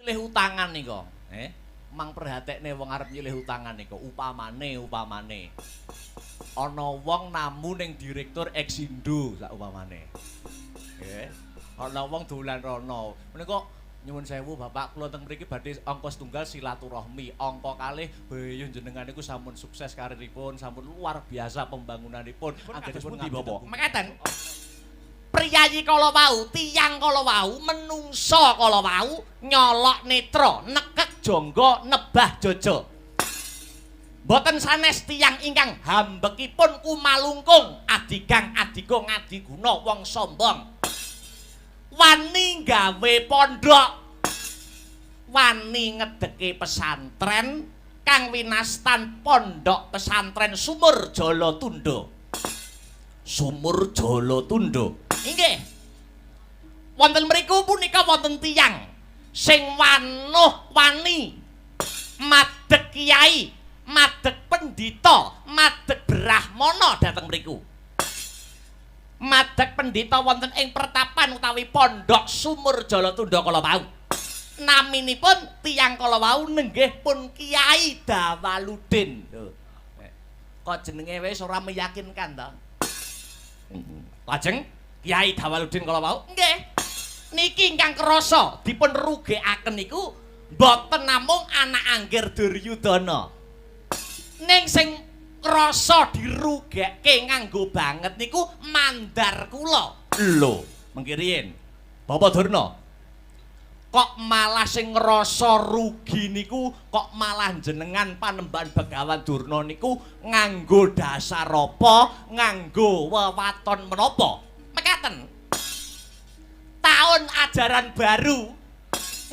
Nyilih utangan nika, Mang perhatekne wong arep nyilih utangan nika, upamane upamane. Ana wong namu ning direktur Exindo sak upamane. Nggih. Ana wong dolan rono. Menika nyuwun sewu Bapak, kula teng mriki badhe angka setunggal silaturahmi, angka kalih boyo jenengan niku sampun sukses kariripun, sampun luar biasa pembangunanipun. Anggenipun pundi, Bapak? Mekaten. Priyayi kala wau, tiyang kala wau, menungsa kala wau nyolok netra, nekek jangga, nebah jaja. Mboten sanes tiyang ingkang hambekipun kumalungkung, adigang adiga ngadiguna wong sombong. Wani gawe pondok, wani ngedeke pesantren kang winastan Pondok Pesantren Sumur Jala Tundha. Sumur Jala Tundha. Inggih. Wonten mriku punika wonten tiyang sing wanuh wani madeg kiai, madeg pendhita, madeg brahmana dhateng mriku. Madeg pendhita wonten ing pertapan utawi Pondok Sumur Jala Tundha kala wau. Naminipun tiyang kala wau nenggih pun Kiai Dawaludin. Lho. Kok jenenge wis ora meyakinkan to? Lajeng Kiai Dawaludin kala wau nggih. Niki ingkang krasa dipun rugekaken niku mboten namung anak anggir Duryudana. Ning sing krasa dirugekke nganggo banget niku mandar kula. Lho, mengki riyin. Bapak Durna. Kok malah sing ngrasa rugi niku kok malah jenengan Panembahan Begawan Durna niku nganggo dasar apa, nganggo wewaton menapa? Mekaten. Taun ajaran baru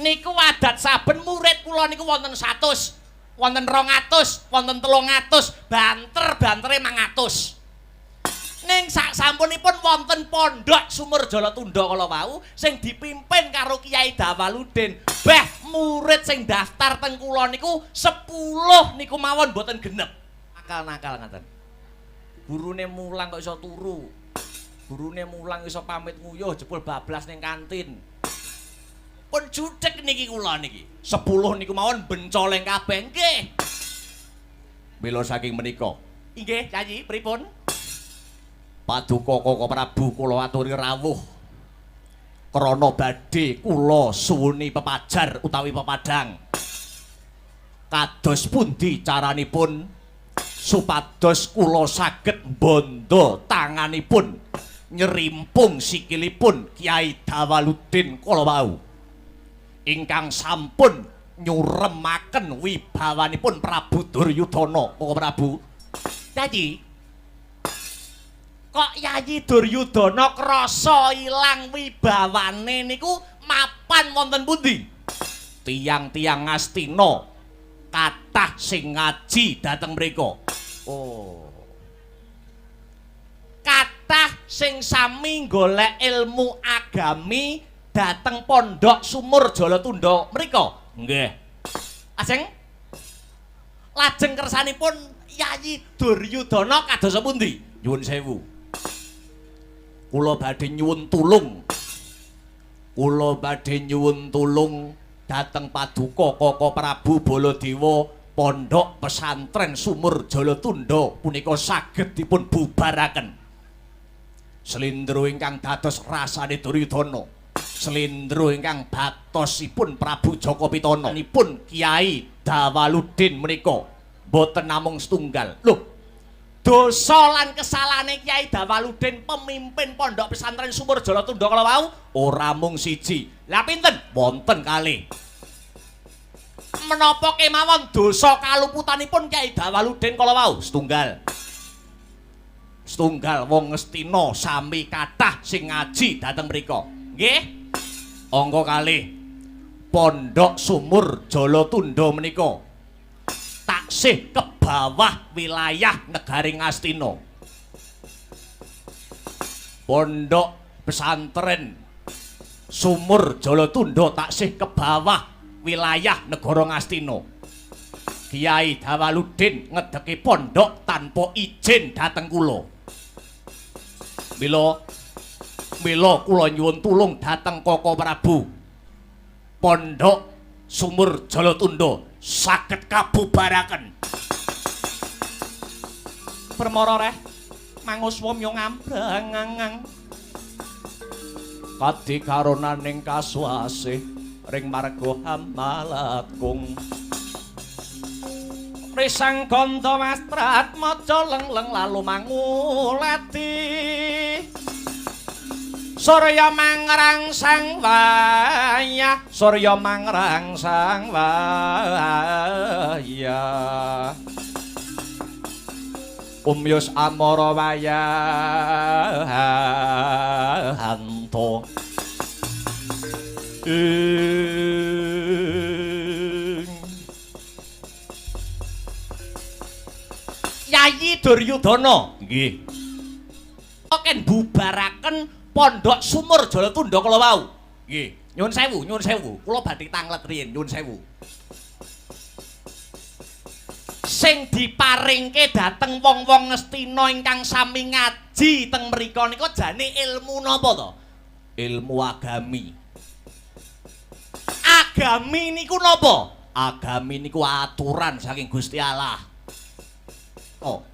niku adat saben murid kula niku wonten 100, wonten 200, wonten 300, banter-bantere 500. Ning sak sampunipun wonten Pondok Sumur Jala Tundha kala wau sing dipimpin karo Kiai Dawaludin. Beh, murid sing daftar teng kula niku 10 niku mawon mboten genep. Nakal-nakal ngaten. Gurune mulang kok iso turu. Gurune mulang iso pamit nguyuh jebul bablas ning kantin. Pun judhek niki kula niki. 10 niku mawon bencoleng kabeh nggih. Mila saking menika, Inggih, Yayi, pripun? Paduka Kaka Prabu kula aturi rawuh krana badhe kula suwuni pepajar utawi pepadang. Kados pundi caranipun supados kula saged mbandha tanganipun nyerimpung sikilipun Kiai Dawaludin kala wau ingkang sampun nyuremaken wibawanipun Prabu Duryudana. Kaka Prabu. Yayi. Kok Yayi Duryudana krasa ilang wibawane niku mapan wonten pundi? Tiang-tiang Ngastina kathah sing ngaji dhateng mriku. Oh. Kathah sing sami golek ilmu agami dhateng Pondok Sumur Jala Tundha mriku. Nggih. Ajeng lajeng kersanipun Yayi Duryudana kados pundi? Nyuwun sewu. Kula badhe nyuwun tulung. Kula badhe nyuwun tulung dhateng Paduka Kaka Prabu Baladewa Pondok Pesantren Sumur Jala Tundha punika saged dipun bubaraken. Slendro ingkang dados rasane Duryudana, slendro ingkang batosipun Prabu Jaka Pitana nipun Kiai Dawaludin menika mboten namung setunggal. Lho, dosa lan kesalahane Kiai Dawaludin pemimpin Pondok Pesantren Sumur Jala Tundha kala wau ora mung siji. Lah pinten? Wonten kalih. Menapa kemawon dosa kaluputanipun Kiai Dawaludin kala wau? Setunggal. Setunggal wong Ngastina sami kathah sing ngaji dhateng mriku. Nggih. Angka kalih Pondok Sumur Jala Tundha menika taksih ke bawah wilayah negari Ngastina. Pondok Pesantren Sumur Jala Tundha taksih ke bawah wilayah negara Ngastina. Kiai Dawaludin ngedeki pondok tanpa izin dhateng kula. Mila mila kula nyuwun tulung dhateng Kaka Prabu. Pondok Sumur Jalatunda saged kabubaraken. Permara reh manguswa myo ngambrang. Kadi karonaning kasuasih ring marga Hamalatkung. Risang ganda wastrat maca lengleng lalu mangulati. Surya mangrangsang wayah, surya mangrangsang wayah. Umyus amara wayahanto. Ing Yayi Duryudana. Nggih. Ken bubaraken Pondok Sumur Jalatunda kala wau. Nggih. Nyuwun sewu, nyuwun sewu. Kula badhe tanglet riyin, nyuwun sewu. Sing diparingke dhateng wong-wong Ngastina ingkang sami ngaji teng mriku nika jane ilmu napa to? Ilmu agami. Agami niku napa? Agami niku aturan saking Gusti Allah. Oh.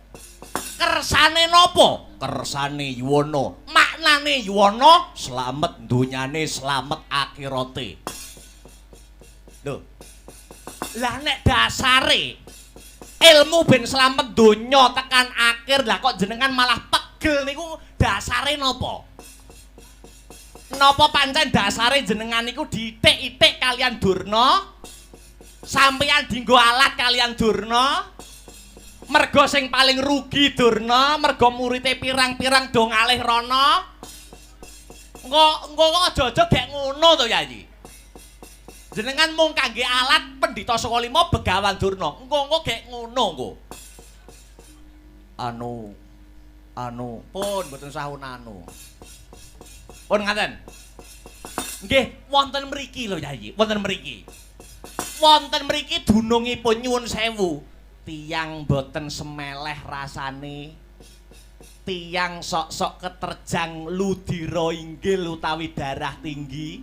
Kersane napa? Kersane yuwana. Maknane yuwana slamet donyane, slamet akhirate. Lho. Lah nek dasare ilmu ben slamet donya tekan akhir, lah kok jenengan malah pegel niku dasare napa? Napa pancen dasare jenengan niku diitik-itik kalian Durna? Sampeyan dinggo alat kalian Durna? Mergo sing paling rugi Durna, mergo murite pirang-pirang do ngalih rono. Engko aja-aja gek ngono to, Yayi. Jenengan mung kangge alat Pendhita Saka Lima Begawan Durna. Engko-engko gek ngono engko. Anu pun mboten sahun anu. Pun ngaten. Nggih, wonten mriki lho, Yayi, wonten mriki. Wonten mriki dunungipun nyuwun sewu. Tiyang boten semeleh rasane, tiyang sok-sok keterjang ludira inggil utawi darah tinggi,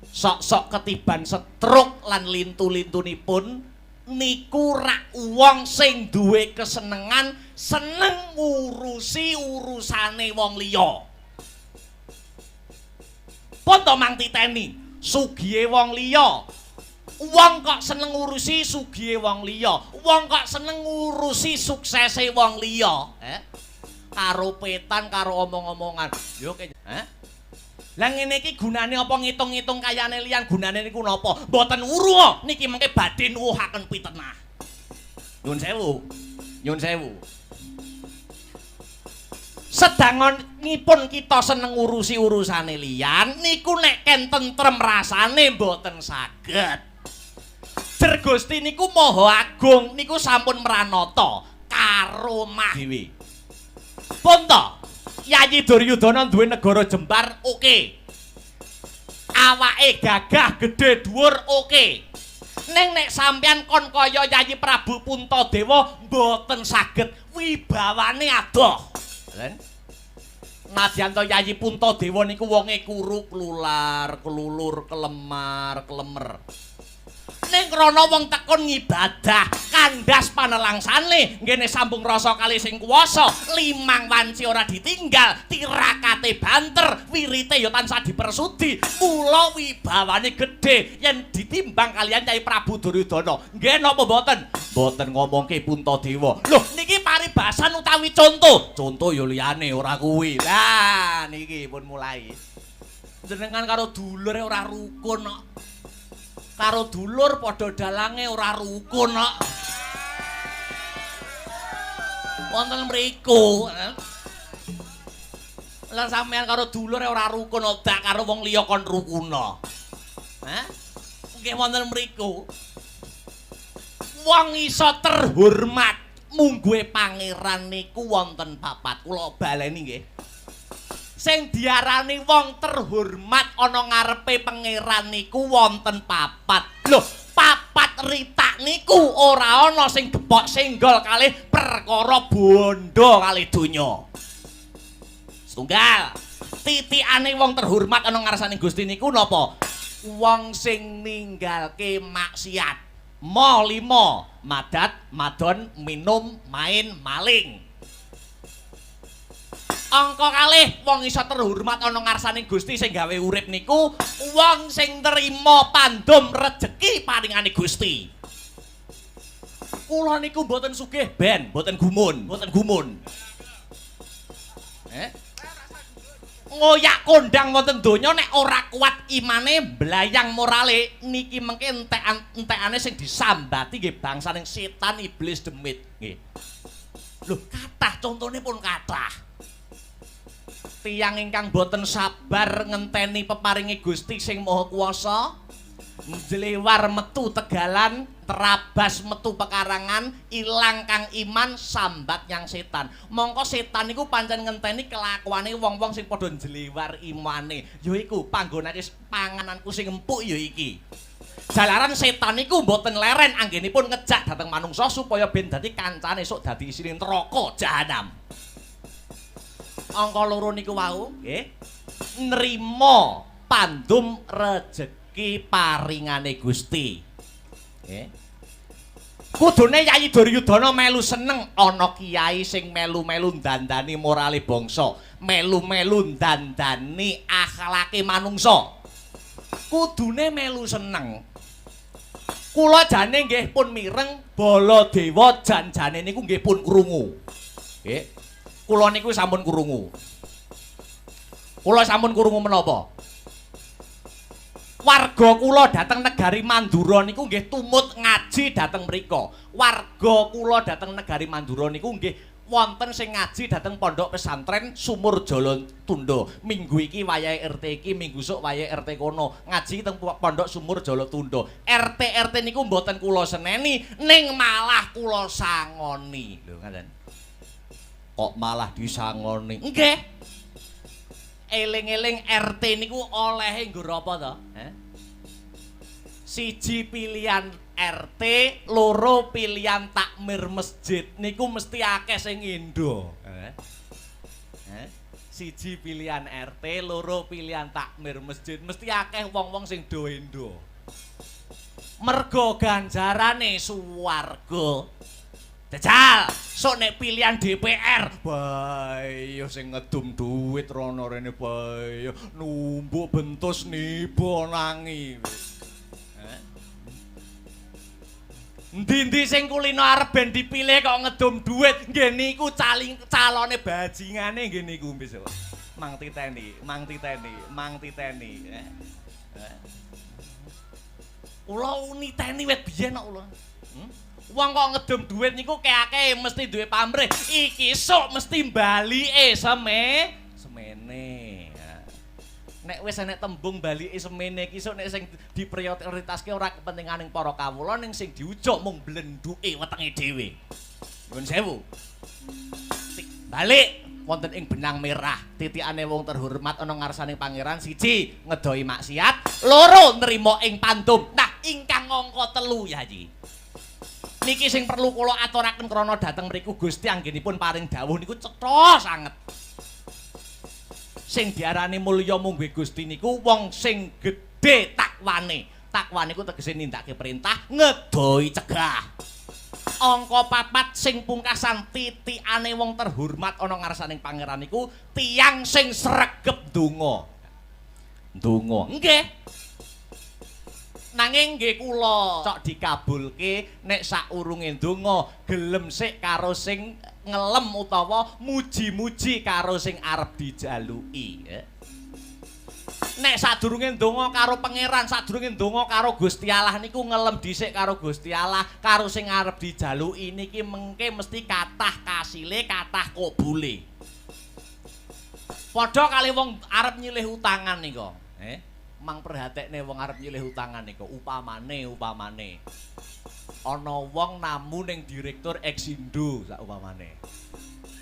sok-sok ketiban stroke lan lintu-lintunipun niku rak wong sing duwe kesenengan seneng ngurusi urusane wong liya. Pun to mang titeni sugihe wong liya. Wong kok seneng ngurusi sugihe wong liya, wong kok seneng ngurusi suksese wong liya, Karo petan, karo omong-omongan. Yo ke, Lah ngene iki gunane apa ngitung-ngitung kayane liyan, gunane niku napa? Mboten wuru niki mengke badhe nuwuhaken pitenah. Nyun sewu. Nyun sewu. Sedangonipun kita seneng ngurusi urusane liyan niku nek ken tentrem rasane mboten saged. Jer Gusti niku maha agung niku sampun mranata karomah dhewe. Pun to, Yayi Duryudana duwe negara jembar oke. Awake gagah gedhe dhuwur oke. Ning nek sampeyan kon kaya Yayi Prabu Puntadewa mboten saged, wibawane adoh. Lha Nadyan to Yayi Puntadewa niku wonge kuru klular, klulur, kelemar, klemer. Ning krana wong tekun ngibadah, kandhas panelangsane, ngene sambung rasa kali sing kuwasa, limang wanci ora ditinggal, tirakate banter, wirite ya tansah dipersudi, mula wibawane gedhe yen ditimbang kaliyan Kyai Prabu Duryudana. Nggih napa mboten? Mboten ngomongke Puntadewa. Lho, niki paribasan utawi conto. Conto ya liyane ora kuwi. Lah niki pun mulai. Jenengan karo dulure ora rukun kok. Karo dulur padha dalange ora rukun kok. Wonten mriku. Lah sampean karo dulur ora rukun dak karo wong liya kon rukuna. Hah? Nggih wonten mriku. Wong iso terhormat mungguhe pangeran niku wonten papat. Kula baleni nggih. Sing diarani wong terhormat ana ngarepe pangeran niku wonten papat. Lho, papat ritak niku ora ana sing gepok senggol kalih perkara bondo kalih donya. Setunggal, titikane wong terhormat ana ngarsane Gusti niku napa? Wong sing ninggalke maksiat. Ma lima, madat, madon, minum, main, maling. Angka kalih, wong iso terhormat ana ngarsaning Gusti sing gawe urip niku wong sing trima pandum rejeki paringane Gusti. Kula niku mboten sugih ben, mboten gumun, mboten gumun. Eh? Ngoyak kondang wonten donya nek ora kuat imane, mblayang morale, niki mengke entekan entekane sing disambati nggih bangsaning setan, iblis, demit nggih. Lho, kathah contone pun kathah. Tiyang ingkang boten sabar ngenteni peparinge Gusti sing Maha Kuwasa, njlewar metu tegalan, terabas metu pekarangan, ilang kang iman, sambat nyang setan. Mongko setan niku pancen ngenteni kelakuane wong-wong sing padha njlewar imane. Yaiku panggonane pangananku sing empuk ya iki. Jalaran setan niku mboten leren anggenipun ngejak dhateng manungsa supaya ben dadi kancane esuk dadi isine neraka jahanam. Angka loro niku wau nggih nrima pandum rejeki paringane Gusti. Nggih. Kudune Yayi Duryudana melu seneng ana kiai sing melu-melu ndandani morale bangsa, melu-melu ndandani akhlake manungsa. Kudune melu seneng. Kula jane nggih pun mireng Baladewa jan-jane niku nggih pun krungu. Nggih. Kula niku sampun krungu. Kula sampun krungu menapa? Warga kula dhateng negari Mandura niku nggih tumut ngaji dhateng mriku. Warga kula dhateng negari Mandura niku nggih wonten sing ngaji dhateng pondok pesantren Sumur Jala Tunda. Minggu iki wayahe RT iki, minggu sok wayahe RT kono. Ngaji teng pondok Sumur Jala Tunda. RT-RT niku mboten kula seneni, ning malah kula sangoni. Lho ngaten. Kok malah disangoni? Nggih. Eling-eling RT niku olehe nggo apa to? Heh? Siji pilihan RT, loro pilihan takmir masjid niku mesti akeh sing endo. Heh? Heh? Siji pilihan RT, loro pilihan takmir masjid, mesti akeh wong-wong sing do endo. Mergo ganjarane suwarga. Jajal, sok nek pilihan DPR, bae sing ngedum duit rono rene bae numbuk bentus niba nangi. Endi-endi sing kulino arep ben dipilih kok ngedum duit, nggih niku calone bajingane nggih niku besok. Mang titeni, mang titeni, mang titeni. Kula niteni wit biyen kok kula. Wong kok ngedum duit niku keake mesti duwe pamrih. Iki sok mesti balike semene. Nek wis enek tembung balike semene iki sok nek sing diprioritaske ora kepentinganing para kawula ning sing diujuk mung blenduke wetenge dhewe. Nuwun sewu. Balik wonten ing benang merah, titikane wong terhormat ana ngarsaning pangeran, siji ngedohi maksiat, loro nrima ing pandum. Nah, ingkang angka 3 ya Haji. Niki sing perlu kula aturaken krana dhateng mriku Gusti anggenipun paring dawuh niku cetha sanget. Sing diarani mulya mungguhe Gusti niku wong sing gedhe takwane. Takwane iku tegese nindakake perintah, ngedohi cegah. Angka 4 sing pungkasan titikane wong terhormat ana ngarsaning pangeran niku tiyang sing sregep ndonga. Ndonga. Nggih. Nanging nggih kula cok dikabulke nek saurunge ndonga gelem sik karo sing ngelem utawa muji-muji karo sing arep dijaluki. Nek sadurunge ndonga karo pangeran, sadurunge ndonga karo Gusti Allah niku ngelem dhisik karo Gusti Allah, karo sing arep dijaluki niki mengke mesti kathah kasile, kathah kobule. Padha kali wong arep nyilih utangan nika, Mang perhatekne wong arep nyilih utangan nika, upamane ana wong namu ning direktur Exindo sak upamane.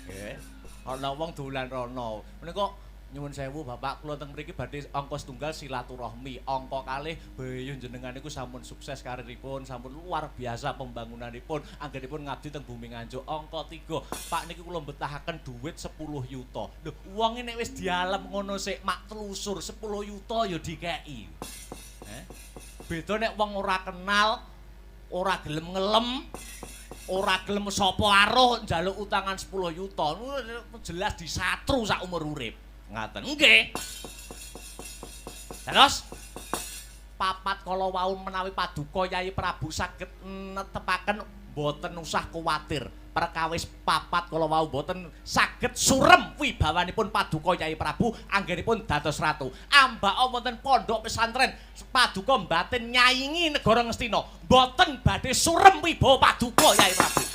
Nggih. Ana wong dolan rono. Menika nyuwun sewu Bapak, kula teng mriki badhe angka setunggal silaturahmi, angka kalih bayu jenengan niku sampun sukses kariripun, sampun luar biasa pembangunanipun, anggenipun ngabdi teng bumi Nganjuk. Angka 3, Pak niku kula betahaken duit 10 yuta. Lho, wong nek wis dialem ngono sik mak telusur 10 yuta ya dikeki. Beda nek wong ora kenal, ora gelem ngelem, ora gelem sapa aruh njaluk utangan 10 yuta, jelas disatru sak umur urip. Ngaten. Nggih. Terus papat kala wau menawi paduka Yayi Prabu saged netepaken mboten usah kuwatir. Perkawis papat kala wau mboten saged surem wibawanipun paduka Yayi Prabu anggenipun dados ratu. Ambaka wonten pondok pesantren paduka mbatin nyaingi negara Ngastina, mboten badhe surem wibawa paduka Yayi Prabu.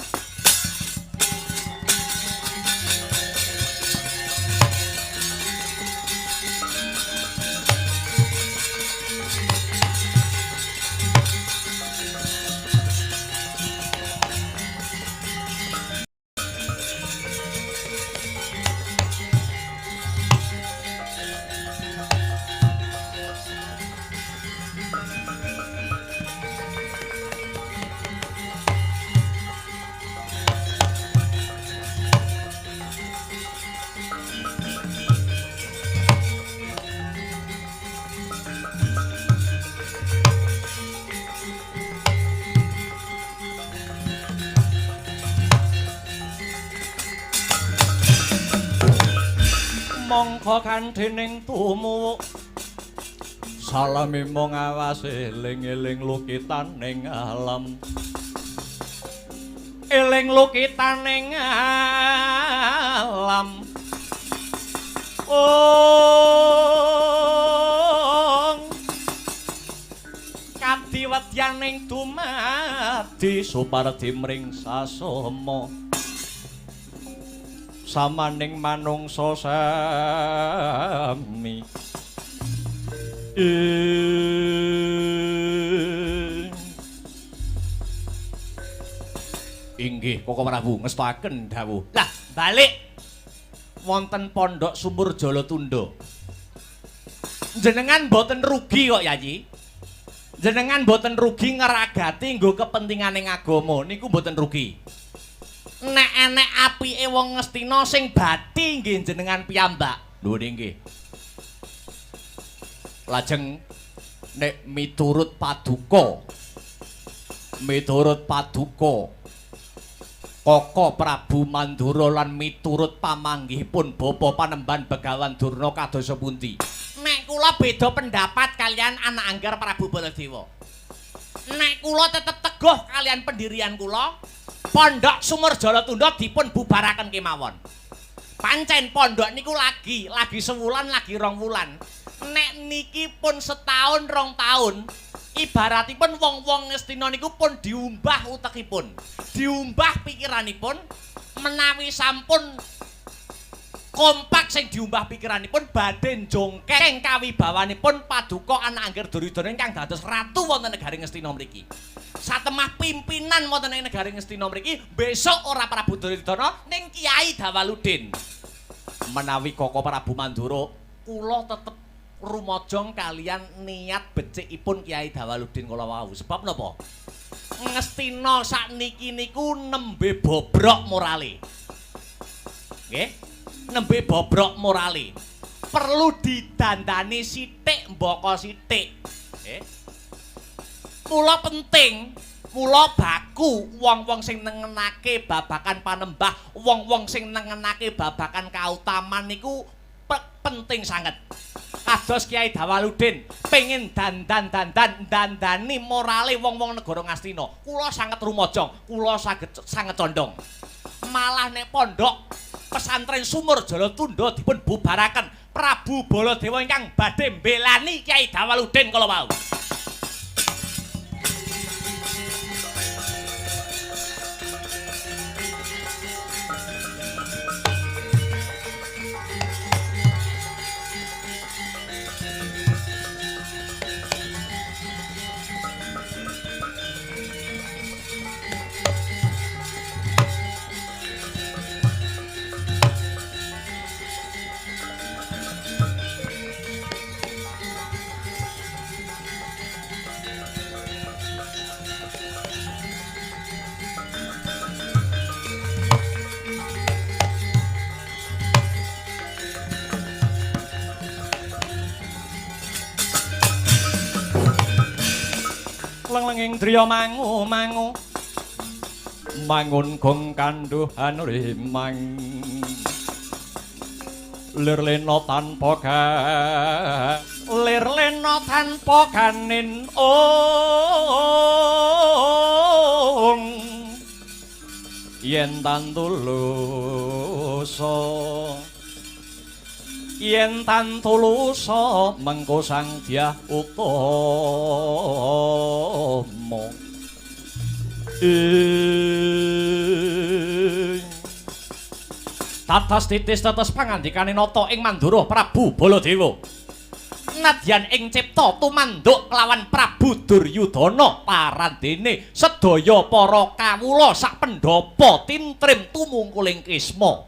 Mongko kandhening tumuwuk salami mung awase eling-eling lukitaning alam, eling lukitaning alam. Ong kadiwedyaning dumadi supardi mring sasama samaning manungsa sami. Inggih Koko Prabu ngestoaken dawuh. Lah balik wonten pondok Sumur Jalatunda. Jenengan mboten rugi kok Yayi. Jenengan mboten rugi ngragati nggo kepentingane agama niku mboten rugi. Nek enek apike wong Ngastina sing bathi nggih jenengan piyambak. Lho nggih. Lajeng nek miturut paduka, miturut paduka Koko Prabu Mandura lan miturut pamanggihipun Bapa Panembahan Begawan Durna kadosa pundi? Nek kula beda pendapat kalian anak anggar Prabu Baladewa. Nek kula tetep teguh kalian pendirian kula, Pondok Sumur Jalatunda dipun bubaraken kemawon. Pancen pondok niku lagi sewulan, lagi rong wulan. Nek niki pun setahun rong tahun, ibaratipun wong-wong Ngastina niku pun diumbah utekipun, diumbah pikiranipun, menawi sampun kompak sing diumbah pikiranipun badhe njongkeng kawibawanipun paduka anak angger Duryudana ingkang dados ratu wonten negari Ngastina mriki. Satemah pimpinan wonten ing negari Ngastina mriki besok ora Prabu Duryudana ning Kiai Dawaludin. Menawi Koko Prabu Mandura, kula tetep rumajang kalian niat becikipun Kiai Dawaludin kala wau. Sebab napa? Ngastina sakniki niku nembe bobrok morale. Nggih, nembe bobrok morale. Perlu didandani sithik mbaka sithik. Nggih. Mula penting, mula baku wong-wong sing nengenake babakan panembah, wong-wong sing nengenake babakan kautaman niku penting sanget. Kados Kiai Dawaludin pengin dandan-dandan dandani morale wong-wong negara Ngastina. Kula sanget rumajang, kula sanget condong. Malah nek pondok pesantren Sumur Jalatunda dipun bubaraken, Prabu Baladewa ingkang badhe mbelani Kiai Dawaludin kala wau. lenging driya mangu mangu mangun gong kandhuhan rimang lir lena tanpa lir lena tanpa ganin ong yen tantulusa yen tantulusa mengko Sang Dyah Utama ing tatas titis tetes pangandikane nata ing Mandura Prabu Baladewa nadyan ing cipta tumanduk kelawan Prabu Duryudana parandene sedaya para kawula sak pendhapa tintrim tumungkuling kisma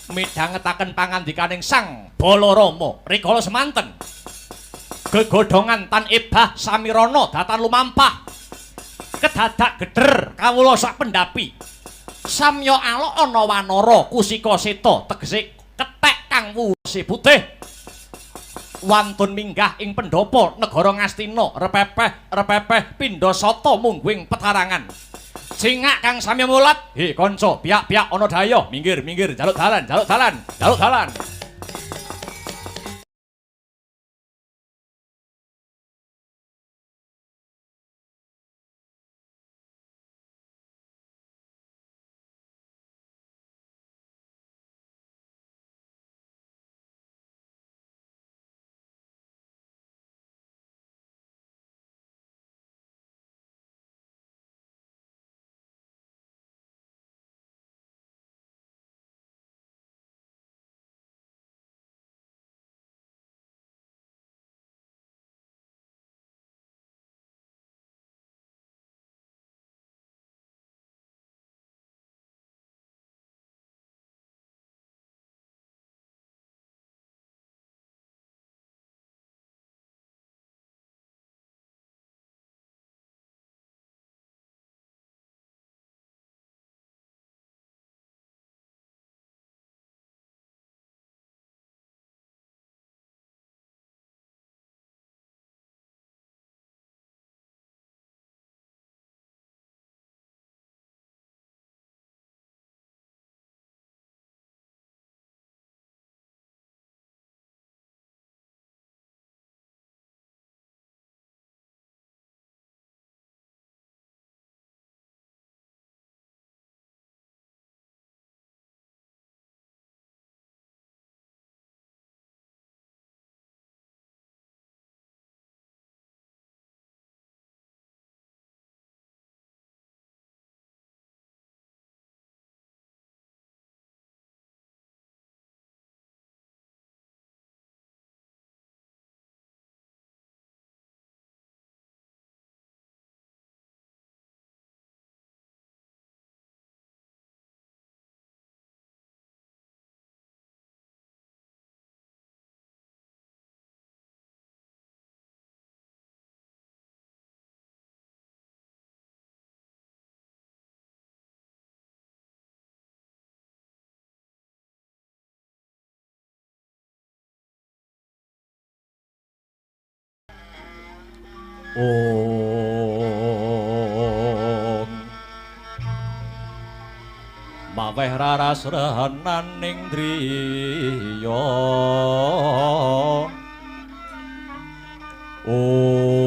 midhangetaken pangandikaning Sang Balarama rikala semanten gegodhongan tan ebah samirana datan lumampah kedadak geder kawula sak pendhapi samya alok ana wanara kusika seta tegese kethek kang wusi putih wantun minggah ing pendhapa negara Ngastina repepeh repepeh pindha sata mungguing petarangan cingak kang samya mulat he kanca piyak-piyak ana dayoh minggir minggir jaluk dalan jaluk dalan jaluk dalan. Om maweh raras rehenaning driya Om Om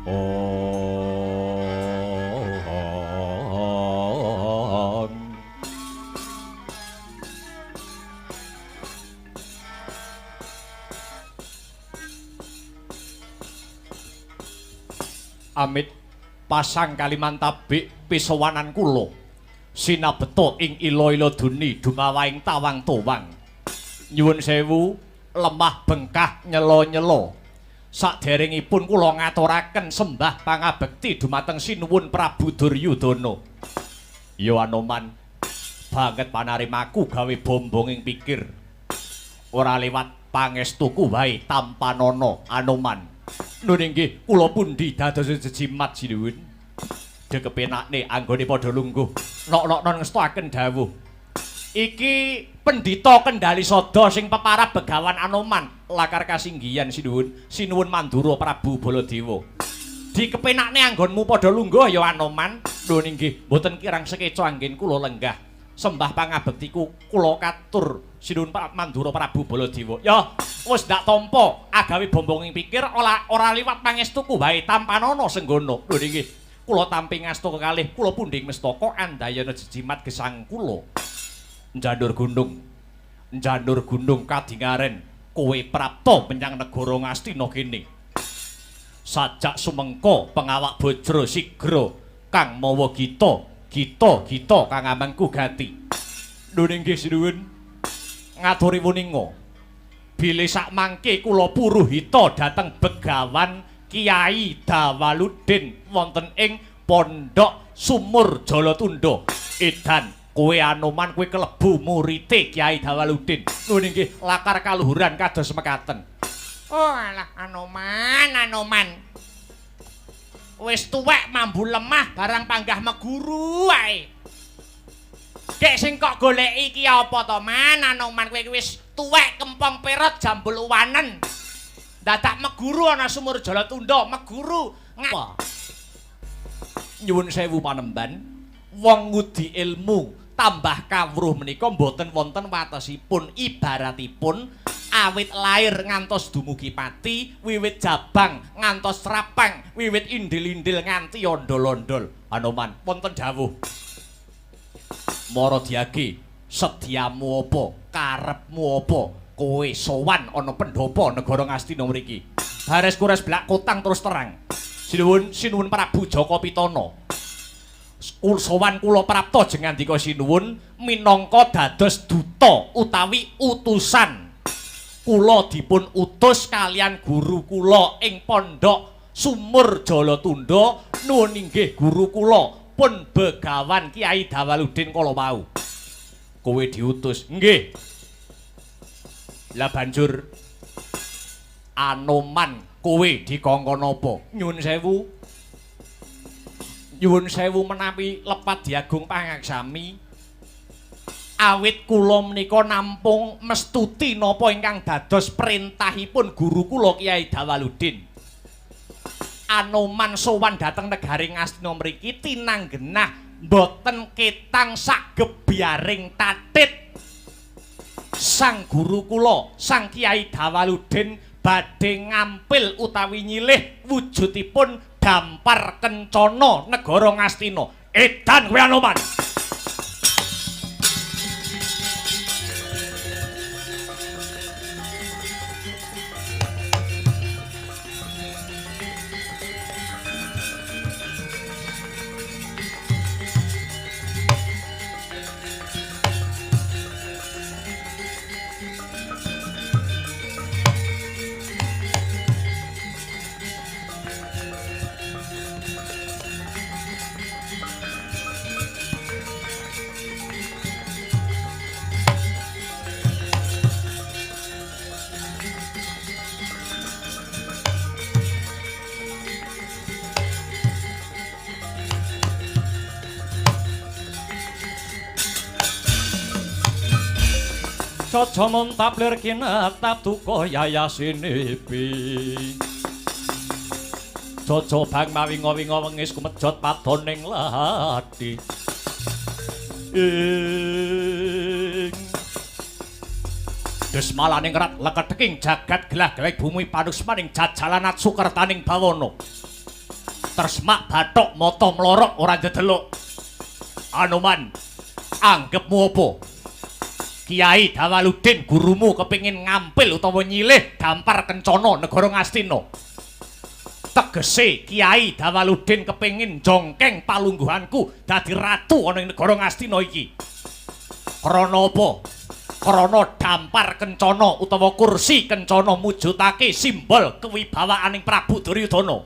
Om. Amit pasang Kalimantabik pisowanan kula sinabeta ing ila-ila duni dumawaing tawang towang. Nyuwun sewu lemah bengkah nyela-nyela. Saderengipun kula ngaturaken sembah pangabekti dumateng sinuwun Prabu Duryudana. Ya Anoman, banget panarimaku gawe bombong ing pikir. Ora lewat pangestuku wae tampanana Anoman. Nun inggih kula pundi dados jejimat sinuwun. Dekepenakne anggone padha lungguh. Nok-noknon ngestoaken dawuh. Iki pendhita Kendali Sada sing peparab Begawan Anoman lakar kasinggihan sinuwun, sinuwun Mandura Prabu Baladewa. Dikepenakne anggonmu padha lungguh ya Anoman. Nuwun inggih, mboten kirang sekeca anggen kula lenggah. Sembah pangabektiku kula katur sinuwun Mandura Prabu Baladewa. Ya, wis ndak tampa agawe bombonging pikir ora liwat pangestuku wae tampanana senggono. Nuwun inggih, kula tampi ngasta kekalih kula pundhing mestaka andayana jejimat gesang kula. Njanur gunung, njanur gunung kadingaren kowe prapta menyang negara Ngastina kene. Sajak sumengko pengawak bajra sigra kang mawa gita, gita gita kang amengku gati. Nuwun inggih sinuwun, ngaturi wuninga bilih sakmangke kula puruhita dhateng Begawan Kiai Dawaludin wonten ing Pondok Sumur Jalatunda. Edan kowe Anoman, kowe kelebu murite Kiai Dawaludin. Nuwun inggih, lakar kaluhuran kados mekaten. Oh alah Anoman, Anoman. Wis tuwek mambu lemah barang panggah meguru wae. Gek sing kok goleki iki apa to, Man? Anoman kowe iki wis tuwek kempong perot jambul uwanen. Dadak meguru ana Sumur Jalatunda, meguru. Nyuwun sewu panemban, wong ngudi ilmu tambah kawruh menika mboten wonten watesipun. Ibaratipun awit lair ngantos dumugi pati, wiwit jabang ngantos rapang, wiwit indil-indil nganti ondol-ondol. Anoman, wonten dawuh. Mara diage, sediamu apa, karepmu apa, kowe sowan ana pendhapa negara Ngastina mriki. Bares kures blak kotang terus terang. Sinuwun, sinuwun Prabu Jaka Pitana. Sowan kula prapta jeng ngandika sinuwun minangka dados duta utawi utusan. Kula dipun utus kalian guru kula ing Pondok Sumur Jalatunda. Nuwun inggih guru kula pun Begawan Kiai Dawaludin kala wau. Kowe diutus? Nggih. Lah banjur Anoman kowe dikongkon apa? Nyuwun sewu. Nyuwun sewu menawi lepat diagung pangaksami. Awit kula menika nampung mestuti napa ingkang dados perintahipun guru kula Kiai Dawaludin. Anoman sowan dhateng negari Ngastina mriki tinanggenah mboten ketang sagebyaring tatit. Sang guru kula, Sang Kiai Dawaludin badhe ngampil utawi nyilih wujudipun dampar kencana negara Ngastina. Edan kowe Anoman. Caca montaplir kinetap duka yayasinipi. Caca bang mawinga-winga wengis kumejot padoning lati. Ing desmalaning rat leketeking jagat gelah-geleh bumi panusmaning jajalan sukertaning bawana. Tresmak bathok mata mlorok ora ndedelok. Anoman, anggepmu apa? Kiai Dawaludin gurumu kepingin ngampil utawa nyilih dampar kencana negara Ngastina. Tegese Kiai Dawaludin kepingin jongkeng palungguhanku dadi ratu ana ing negara Ngastina iki. Krana apa? Krana dampar kencana utawa kursi kencana mujudake simbol kewibawaaning Prabu Duryudana.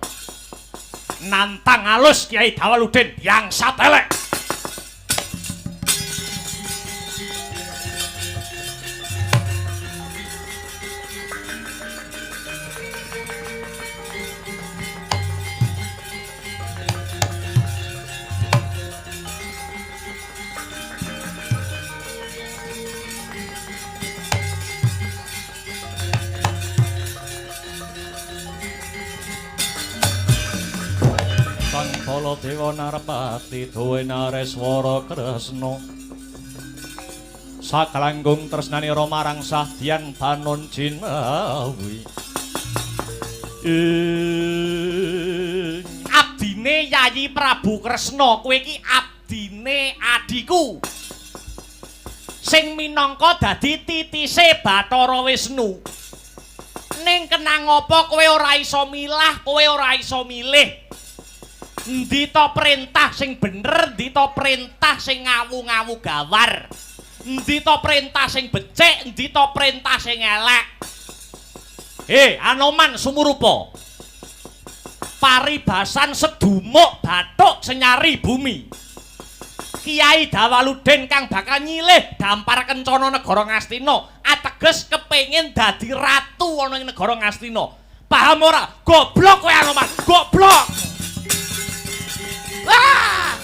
Nantang alus Kiai Dawaludin yang satelek. Baladewa Narpati duwe Nareswara Kresna. Sakalanggung tresnanira marang Sahdian Banon Jinawi. Ing abdine Yayi Prabu Kresna, kowe iki abdine adhiku. Sing minangka dadi titise Bathara Wisnu. Ning kenang apa kowe ora iso milah, kowe ora iso milih. Endi to perintah sing bener, endi to perintah sing ngawu-ngawu gawar. Endi to perintah sing becik, endi to perintah sing elek. Hei, Anoman sumurupa. Paribasan sedumuk bathuk senyari bumi. Kiai Dawaludin kang bakal nyilih dampar kencana negara Ngastina, ateges kepengin dadi ratu ana ing negara Ngastina. Paham ora? Goblok kowe Anoman, goblok. Ah!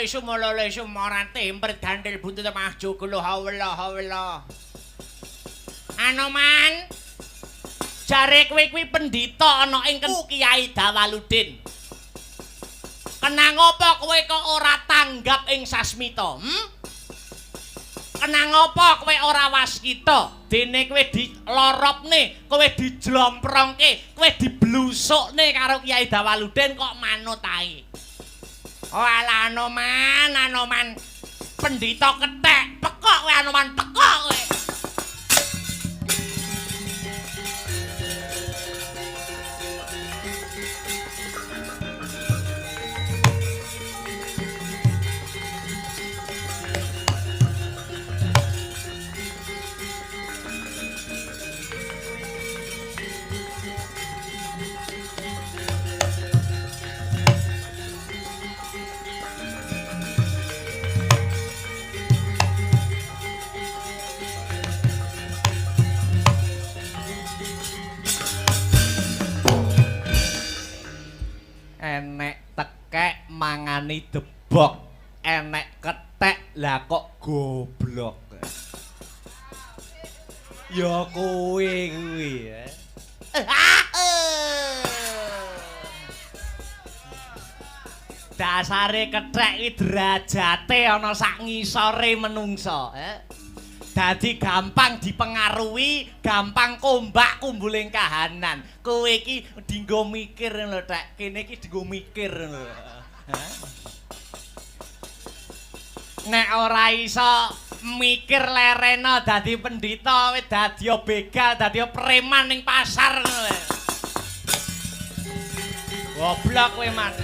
Sumolole sumoran timber dandil buntut maju gula hawela hawela. Anoman, jare kowe kuwi pendhita ana ing Kiai Dawaludin. Kenang apa kowe kok ora tanggap ing sasmita? Kenang apa kowe ora waskita? Dene kowe diloropne, kowe dijlomprongke, kowe diblusukne karo Kiai Dawaludin kok manut ae. Oh alah Anoman, Anoman. Pendhita kethek, pekok kowe Anoman, pekok kowe. Enek tekek mangani debok, enek kethek lah kok goblok. Ya kowe kuwi ya. Dasare kethek iki derajate ana sak ngisore menungsa, Dadi gampang dipengaruhi, gampang kombak kumbuling kahanan. Kowe iki dinggo mikir lho, Tek. Kene iki dinggo mikir lho. Nek ora iso mikir lerena dadi pendhita, wis dadi begal, dadi preman ning pasar ngono lho. Goblok kowe, Mas.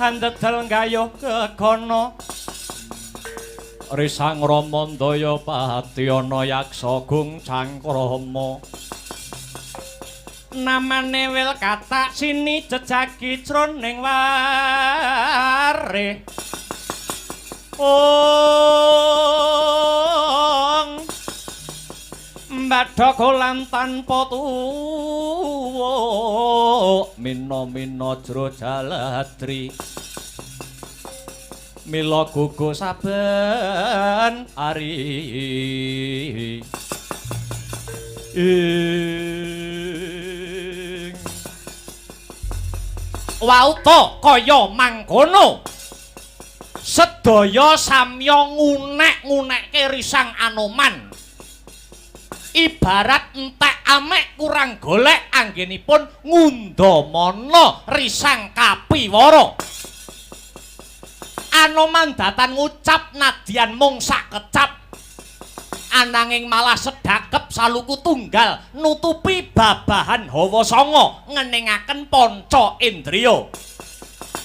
Andedel gayuh kekono Risang Ramandaya pati ana yaksa gung cangkrama namane wil katak sini jejagi jroning ware ong mbadha kolam tanpa tuwa. suwuk mina-mina jro jaladri mila gugu saben ari ing Wauta kaya mangkono sedaya samya ngunek-ngunekke risang Anoman. Ibarat entek amek kurang golek anggenipun ngundhamana risang kapiwara. Anoman datan ngucap nadyan mung sakecap, ananging malah sedakep saluku tunggal nutupi babahan hawa sanga ngeningaken panca indriya.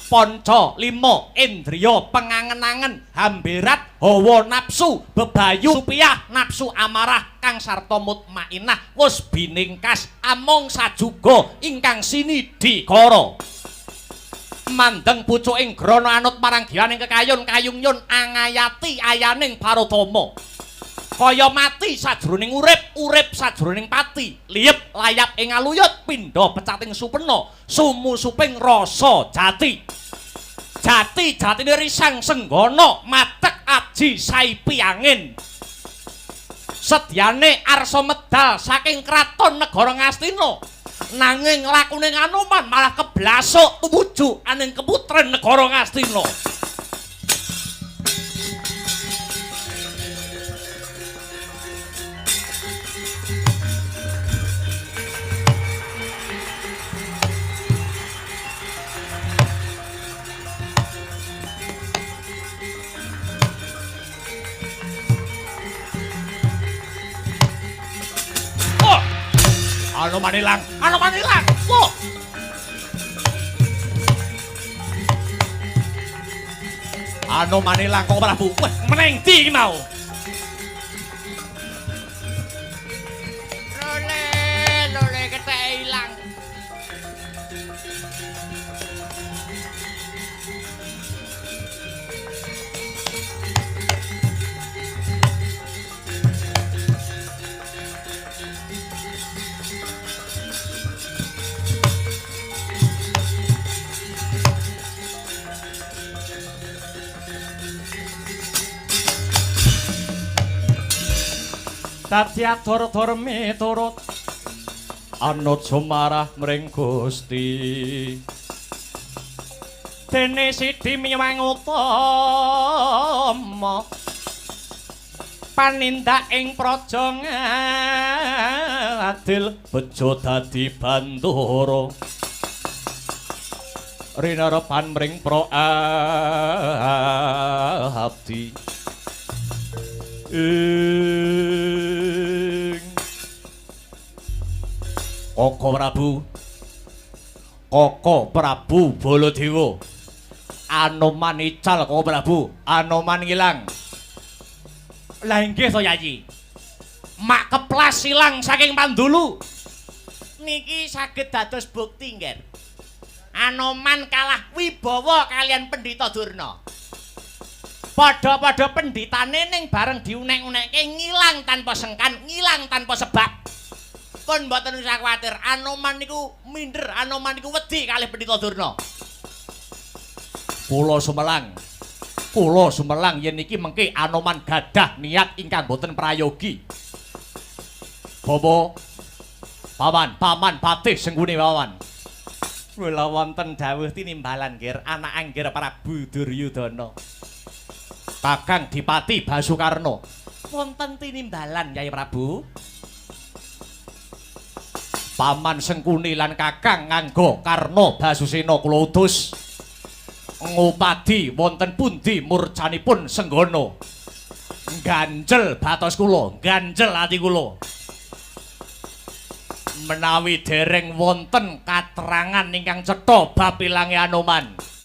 Panca lima indriya pengangen-angen hamberat hawa nafsu bebayu supiah nafsu amarah kang sarta mutmainah wis biningkas amung sajuga ingkang sinidikara. Mandeng pucuking grana anut marang giyaning kekayun kayung nyun angayati ayaning parutama. Kaya mati sajroning urip, urip sajroning pati, liyep layap ing aluyut, pindha pecating supena, sumusuping rasa jati. Jati jatine risang senggana, matek aji saipi angin. Sedyane arsa medal saking kraton negara Ngastina. Nanging lakune Anoman malah keblasuk tumuju aning keputren negara Ngastina. Anoman ilang, Anoman ilang. Wah. Anoman ilang kok Prabu. Wah, meneng ndi iki mau? Lole, lole ketheke ilang. Dadi atur-atur miturut anut sumarah mring Gusti. Dene sidi miwang utama panindak ing praja ngadil bejo dadi bandara rinarepan mring pra abdi. Ing Koko Prabu, Koko Prabu Baladewa, Anoman ical Koko Prabu, Anoman ngilang. Lah inggih to Yayi. Mak keplas ilang saking pandulu. Niki saged dados bukti nggih. Anoman kalah wibawa kalian Pendhita Durna. Padha-padha pendhitane ning bareng diunek-unekke ngilang tanpa sengkan, ngilang tanpa sebab. Pun mboten usah kuwatir, Anoman niku minder, Anoman niku wedi kalih Pendhita Durna. Kula sumelang. Kula sumelang yen niki mengke Anoman gadah niat ingkang boten prayogi. Bawa paman, paman patih Sengkuni paman. Kula wonten dawuh tinimbalan nggih anak anggir Prabu Duryudana. Kakang Dipati Basukarna. Wonten tinimbalan Kyai Prabu. Paman Sengkuni lan Kakang nganggo Karna Basusena kula utus ngupadi wonten pundi murcanipun Senggana. Ganjel batos kula, ganjel ati kula. Menawi dereng wonten katrangan ingkang cetha bab ilange Anoman.